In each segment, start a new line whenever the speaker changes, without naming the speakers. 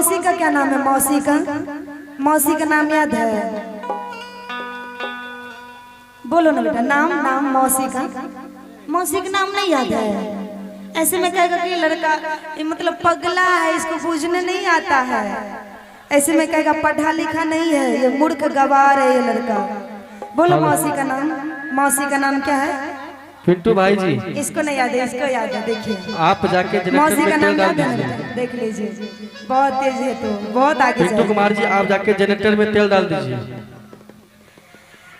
मौसी का क्या नाम है? मौसी का, मौसी का नाम याद है? बोलो ना बेटा, नाम, नाम मौसी का, मौसी का नाम नहीं याद है। ऐसे में कहेगा कि लड़का ये मतलब पगला है, इसको बूझने नहीं आता है। ऐसे में कहेगा पढ़ा लिखा नहीं है, ये मूर्ख गवार है ये लड़का। बोलो मौसी का नाम, मौसी का नाम क्या है?
पिंटू भाई जी,
इसको नहीं याद है, इसको याद है। देखिए
आप जाके जनरेटर
मौसी
में
का
तेल
नाम
डाल
याद है ना
दीजिए।
बेटा? देख लीजिए, बहुत तेज है तो बहुत आगे
पिंटू
जाएगा।
कुमार जी, आप जाके जनरेटर में तेल डाल दीजिए।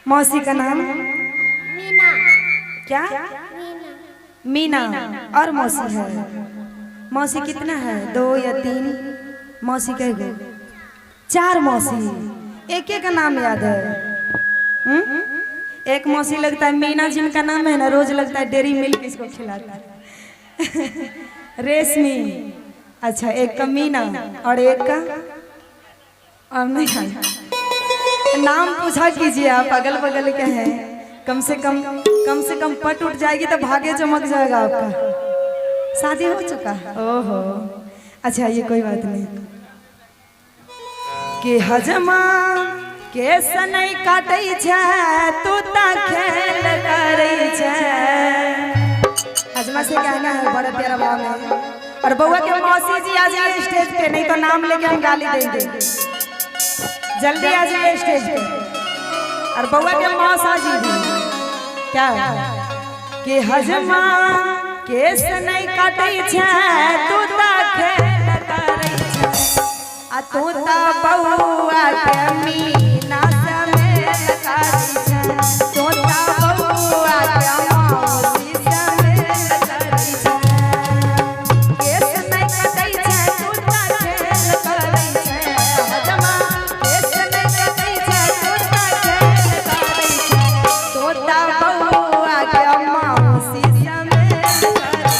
मौसी का नाम
मीना।
क्या?
मीना।
मीना। और मौसी है? मौसी कितना है, दो या तीन मौसी? कह गए चार मौसी, एक एक का नाम याद है। हम्म? एक मौसी लगता है मीना, जिनका नाम है ना, रोज लगता है डेयरी मिल्क इसको खिलाता है। रेशमी। अच्छा, एक का मीना और एक का और नहीं आया। नाम पूछा कीजिए आप, अगल बगल के हैं। कम से कम पट उठ जाएगी तो भागे चमक जाएगा आपका। शादी हो चुका है? ओहो, अच्छा, ये कोई बात नहीं। कि हजमा केस नहीं काटै छै, तू त खेल करै छै। हजमा से कहना है, बड़ा प्यारा भाव है। और बउआ के मौसी जी आ जाइए स्टेज पे, नहीं तो नाम लेके हम गाली देंगे। जल्दी आ जाइए स्टेज पे। और बउआ के मौसा जी भी। क्या कि हजमा केस नहीं काटै छै, तू त खेल करै छै, आ तू त बउआ के मीना समेल करै छै, तू त बउआ के मौसी समेल करै छै। केस नहीं कटै छै, तू त खेल करै छै। हजमा केस नहीं कटै छै, तू त खेल करै छै, तू त बउआ के मौसी समेल करै छै,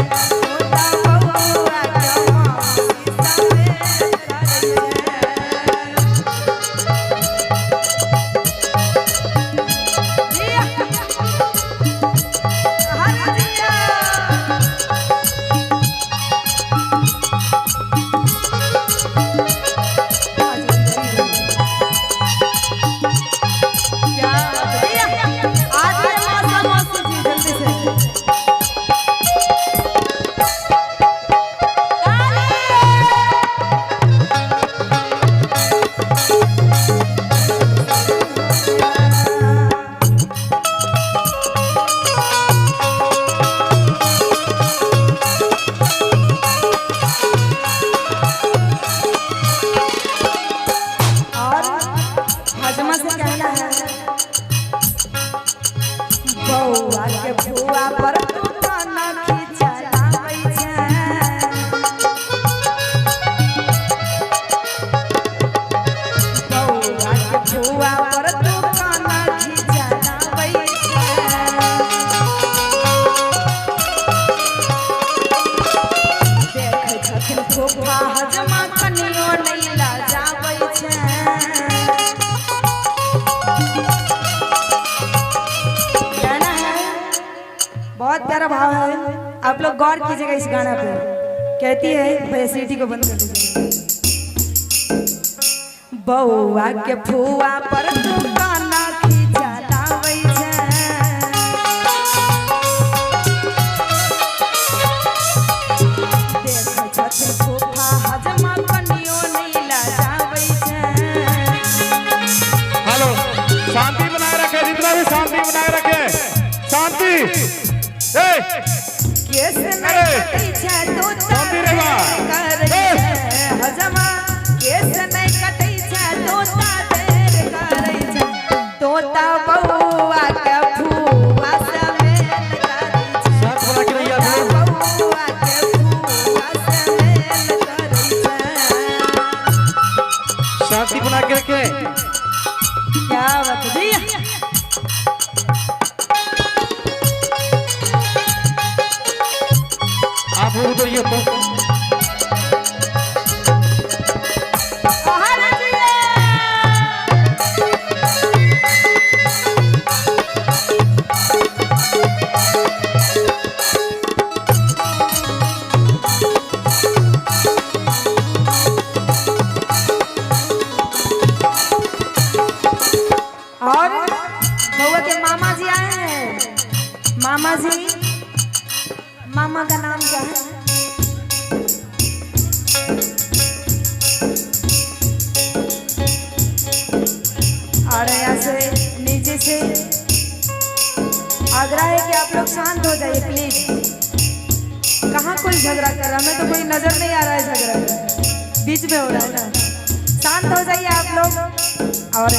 तू त बउआ के मौसी समेल करै छै। जिया। हरे जिया। क्या बात है। आइए मौसा मौसी जी जल्दी से। और हजमा से कहना है, बउआ के फुआ पर तू काना खिचलाबै छै। बउआ के फुआ पर तू काना खिचलाबै छै। देखै छथिन फूफा हजमा, कनियो नहि लजाबै छै। गाना है, बहुत प्यारा भाव है। आप लोग गौर कीजिएगा इस गाना पे। कहती है, भैया सीटी को बंद कर दीजिए। बउआ के फुआ पर तू काना खिचलाबै छै। देखै छथिन फूफा हजमा, कनियो नहि लजाबै छै।
हेलो, शांति बनाए रखे, जितना भी शांति बनाए रखे, शांति ए।
केस नहीं
अरे!
कटै छै, तू त
शांति रहेगा।
करै छै। हजमा केस नहीं कटै छै, तू त देर करै छै, तोता बउआ के फुआ समेल करै छै।
शांत बना के रहिए आप लोग।
बउआ के फुआ समेल करै छै।
शांति बना के रखे।
क्या बात है जी।
आप लोग उधर ये तो
हरे जिया। मामा जी, मामा का नाम क्या है? और यहाँ से नीचे से आग्रह है कि आप लोग शांत हो जाइए प्लीज। कहाँ कोई झगड़ा कर रहा है? हमें तो कोई नजर नहीं आ रहा है, झगड़ा बीच में हो रहा है ना। शांत हो जाइए आप लोग और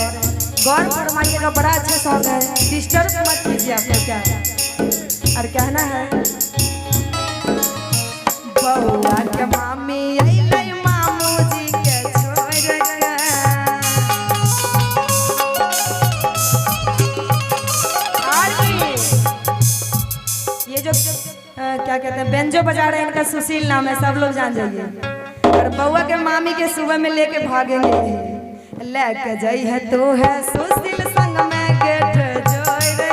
गौर फरमाइएगा, बड़ा अच्छा सॉन्ग है, डिस्टर्ब मत कीजिए आप लोग। क्या और कहना है, बउआ के मामी अइलै मामू जी के छोड़ के। और की ये जो क्या कहते हैं बेंजो बजा रहे हैं, इनका सुशील नाम है, सब लोग जान जाइए। और बउआ के मामी के सुबह में लेके भागेंगे, लेके जाई है तू है सुशील संग में गेट जोड़ के।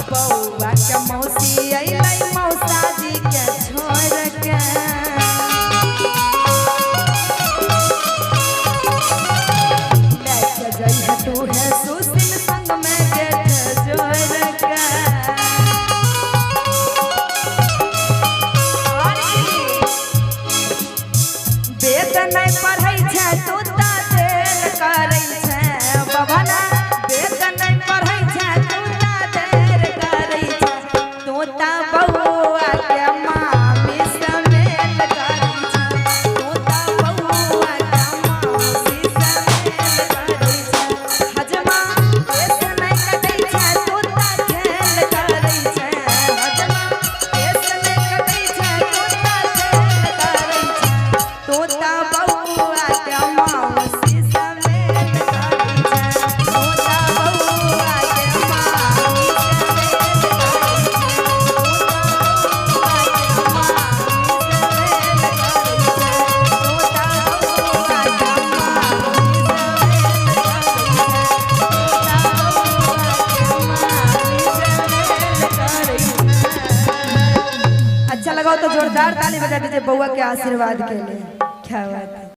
बउआ के मौसी अइलै मौसा जी के छोड़ के। लेके जाई है तू है सुशील संग में गेट जोड़ के। और की वेद नहीं पढ़ै छै तू ता देल करै छै बभना। वेद नहीं पढ़ै छै तू ता देल करै छै, तू ता बउआ के मामी समेल करै छै, तू ता बउआ के मामी समेल करै छै। हजमा केस नहीं कटै छै तू ता खेल करै छै, हजमा केस नहीं कटै छै तू ता खेल करै छै, तोता बउआ के मौसी समेत करै छै, तोता बउआ के मामी समेत करै छै, तोता बउआ के मामी समेत करै छै, तोता बउआ के मामी समेत करै छै, तोता बउआ के मामी समेत करै छै। अच्छा लगा हो तो जोरदार ताली बजा दीजिए बउआ के आशीर्वाद के लिए। क्या बात है।